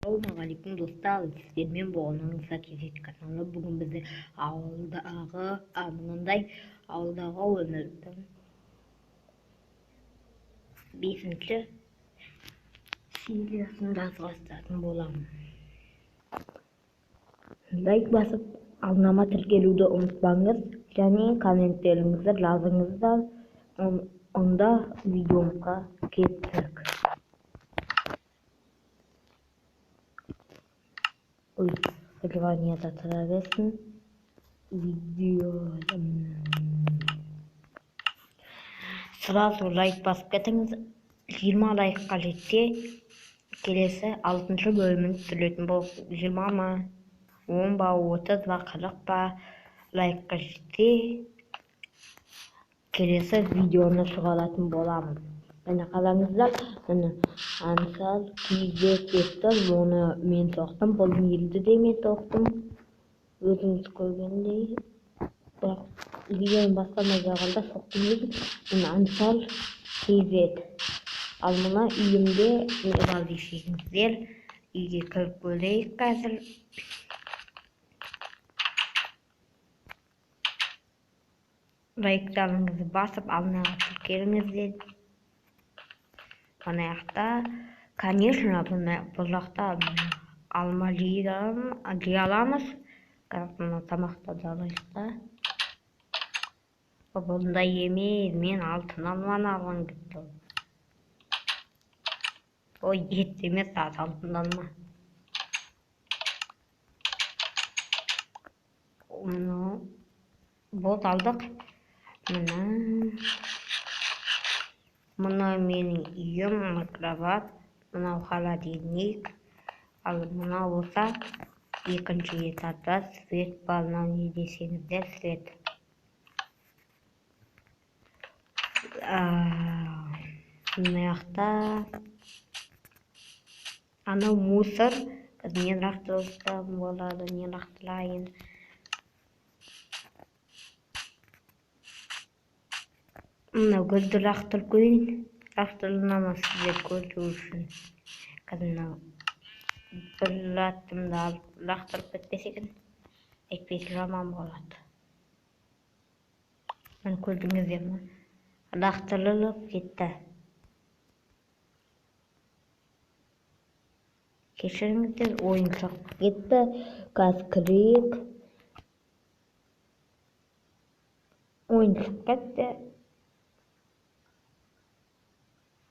Ассалаумағалейкум, достар! Сіздермен болған Аңса каналы. Бүгін бізде ауылдағы мынандай ауылдағы өмірдің бесінші сериясын жалғастыратын боламын. Лайк басып, арнама тіркелуді ұмытпаңыз және комменттеріңізді жазыңыздар. Онда видеомызға кеттік. Ой, выживание тұра берсін. Видео сразу лайк басып кетіңіз. 20 лайкқа жетсе, келесі алтыншы бөлімін түсіретін болып. 20 ма, 10 ба, 30 ба, 40 ба лайкқа жетсе, келесі видеоны шығаратын боламын. Міне, қараңыздар, міне, Ансар KZ деп тұр. Оны мен соқтым, бұл мирді де мен соқтым, өзіңіз көргендей. Бірақ видеоны бастамай жатқанда соқтым өзім. Міне, Ансар KZ. Ал мына үйімде не бар десеңіздер, үйге кіріп көрейік қазір. Лайктарыңызды басып, арнаға тіркеліңіздер. Мына жақта, конечно, бұл жақта алма жей аламыз. Бірақ мына тамақтарды алайық та. Бұндай емес, мен алтын алманы алғым келіп тұр. Ой, ет емес, алтын алма. Мынау бот алдық. Мына мына менің үйім, мына кровать, мынау холодильник. Ал мынау болса екінші этажда свет бар. Мынау не десеңіздер, свет. Мына жақта анау мусор. Не лақтырсам болады, не лақтырайын? Мынау гүлді лақтырып көрейін. Лақтырылына ма, сіздер көру үшін. Қазір мынау бір латтымды алып лақтырып кетпесе екен, әйтпесе жаман болады. Міне, көрдіңіздер ме, лақтырылып кетті. Кешіріңіздер, ойын шығып кетті. Қазір кірейік. Ойын шығып кетті.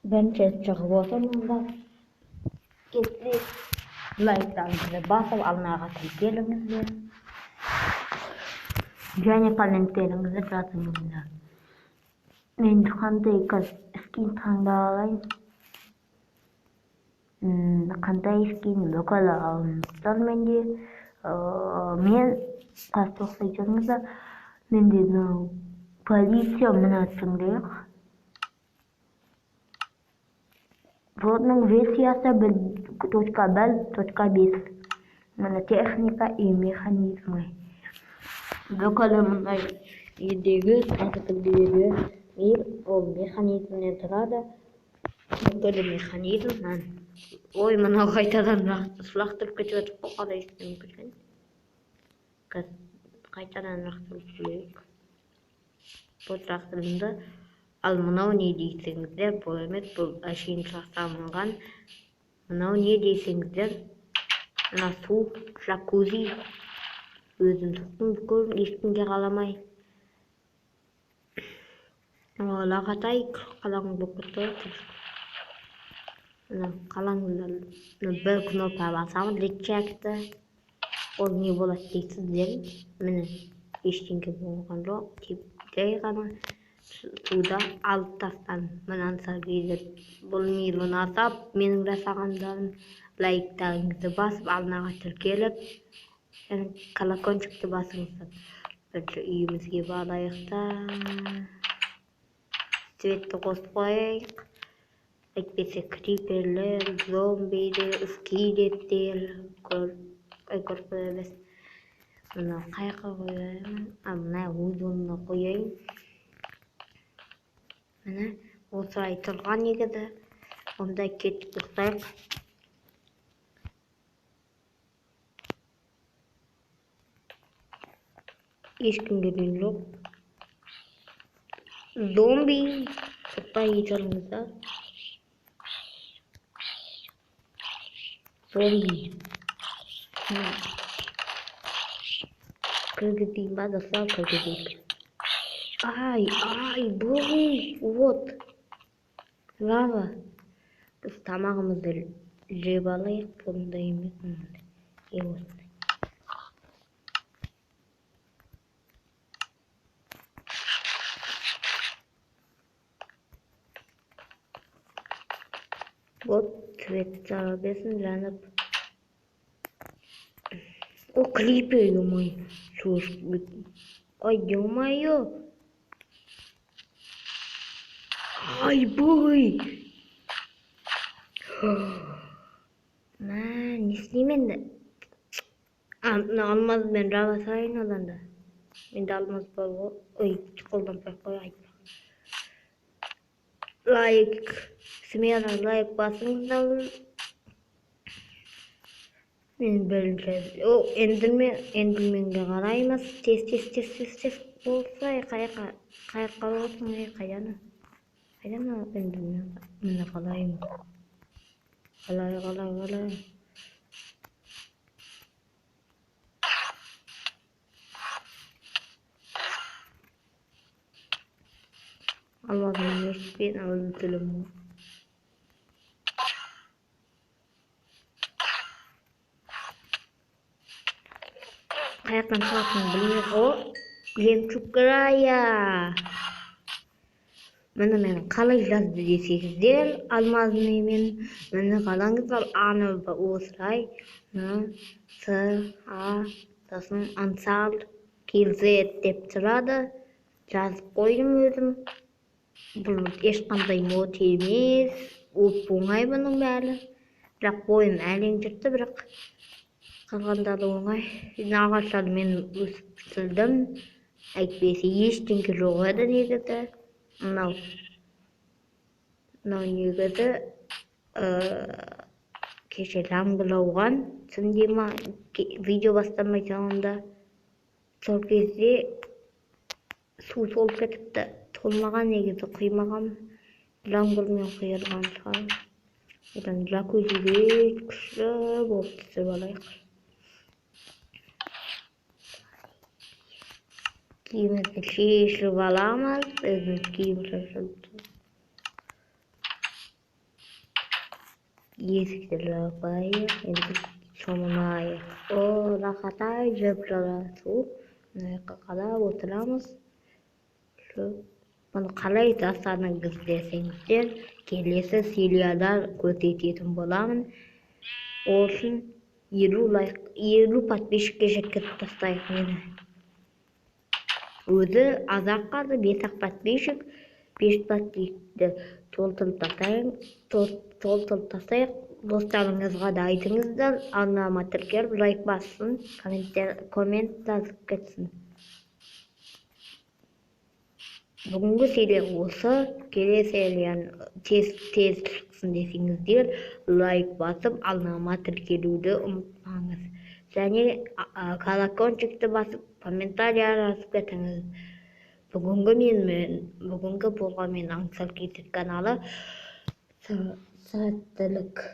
Бірінші рет шығып отырмын да. Кеттік. Лайктарыңызды басып, арнаға тіркеліңіздер және комменттеріңізді жазыңыздар. Мен қандай скин таңдап алайын? Қандай скин? Бүкіл алынып менде. Мен қазір, тоқтай тұрыңыздар, менде мынау полиция, мына таңдайық. Бұның версиясы 1.1.5. Міне, техника и механизмы. Бүкіл мындай елдегі қазіргі мир ол механизмнен тұрады. Бүкіл механизмнан. Ой, мынау қайтадан лақтырып кетіп жатыр ғой, қалай істеу мүмкін? Қайтадан лақтырып көрейік. Бұл лақтырылды. Ал мынау не десеңіздер, бұл емес, бұл әшейін жасалынған. Мынау не десеңіздер, мына су, джакузи. Өзім соқтым бүкіл, ешкімге қаламай. Лағатай қалаң болып кетті. Мына қалаңыздар, бір кнопка басамын, рычагты. Ол не болады дейсіздер? Міне, ештеңе болған жоқ, жай ғана суда алып тастадым. Мына Ансар. Бұл мир ұнаса, менің жасағандарым, лайктарыңызды басып, арнаға тіркеліп және колокольчикті басыңыздар. Бірінші үйімізге барайық та, светті қосып қояйық, әйтпесе криперлер, зомбилер, скелеттер көріп қоя берсін. Мына қай жаққа қояйын? А, мына өз орнына қояйын. Міне, осылай тұрған негізі. Онда кеттік, ұйықтайық. Ешкім келген жоқ. Зомби. Тоқтай тұрыңыздар. Зомби. Кіргізейін ба, достар, кіргізейік. Ай, ай, бұғи, вот. Лава. Біз тамағымызды жеп алайық, бұндай емес, мынандай. Е, осындай. Вот, цвет жаба берсін, жанып. О, клипер, ё-моё. Ой, ё-моё. Ай, бой. Мә, не істеймін енді? Мына алмазбен жаба салайын одан да. Менде алмаз бар ғой. Ой, қолданбай ақ қой, айтпа. Лайк, смело лайк басыңыздар. Мен бірінші, о, эндерменге қараймыз. Тез, тез, тез, тез, тез болса, қаяққа, қаяққа болсын, ей, қайдан? Қайдан эндермен? Міне қалаймын. Қалай, қалай, қалай. Алмазым ешпен өлтірім. Қаяқтан шығатынын білмей. О, жемчуг края. Міне мен қалай жазды десеңіздер, алмазный мен. Міне қараңыздар, аны осылай. Н, С, А, сосын Ансар, KZ деп тұрады. Жазып қойдым өзім. Бұл ешқандай мод емес, оп оңай бұның бәрі. Бірақ бойым әрең жүрді, бірақ қалғандары оңай. Ағаштарды мен өсірдім. Әйтпесе ештеңе жоқ еді негізі. Мынау негізі, кеше жаңбыр жауған, түнде ма, видео бастамай тұрғанда сол кезде су толып кетіпті. Толмаған негізі, құймаған, жаңбырмен құйылған шығар. Одан джакузиге күшті болып түсіп алайық. Киімімізді шешіп аламыз. Өзіміз киім шешіп. Есікті жабайық, енді шомылайық. О, рахат-ай, жып-жылы су. Мына жаққа қарап отырамыз. Шу. Бұны қалай жасадыңыз десеңіздер, келесі серияда көрсететін боламын. Ол үшін 50 лайк, 50 подписчикке жеткізіп тастайық мені. Өзі аз-ақ қалды, 5-ақ подписчик, 5 подписчикті толтырып тастайын, толтырып тастайық. Достарыңызға да айтыңыздар, арнама тіркеліп, лайк бассын, коммент жазып кетсін. Бүгінгі серия осы. Келесі серияны тез-тез шықсын десеңіздер, лайк басып, арнама тіркелуді ұмытпаңыз. Және колокольчикті басып, комментарий жазып кетіңіз. Бүгінгі болған мен Аңсар Кейзет каналы. Сәттілік.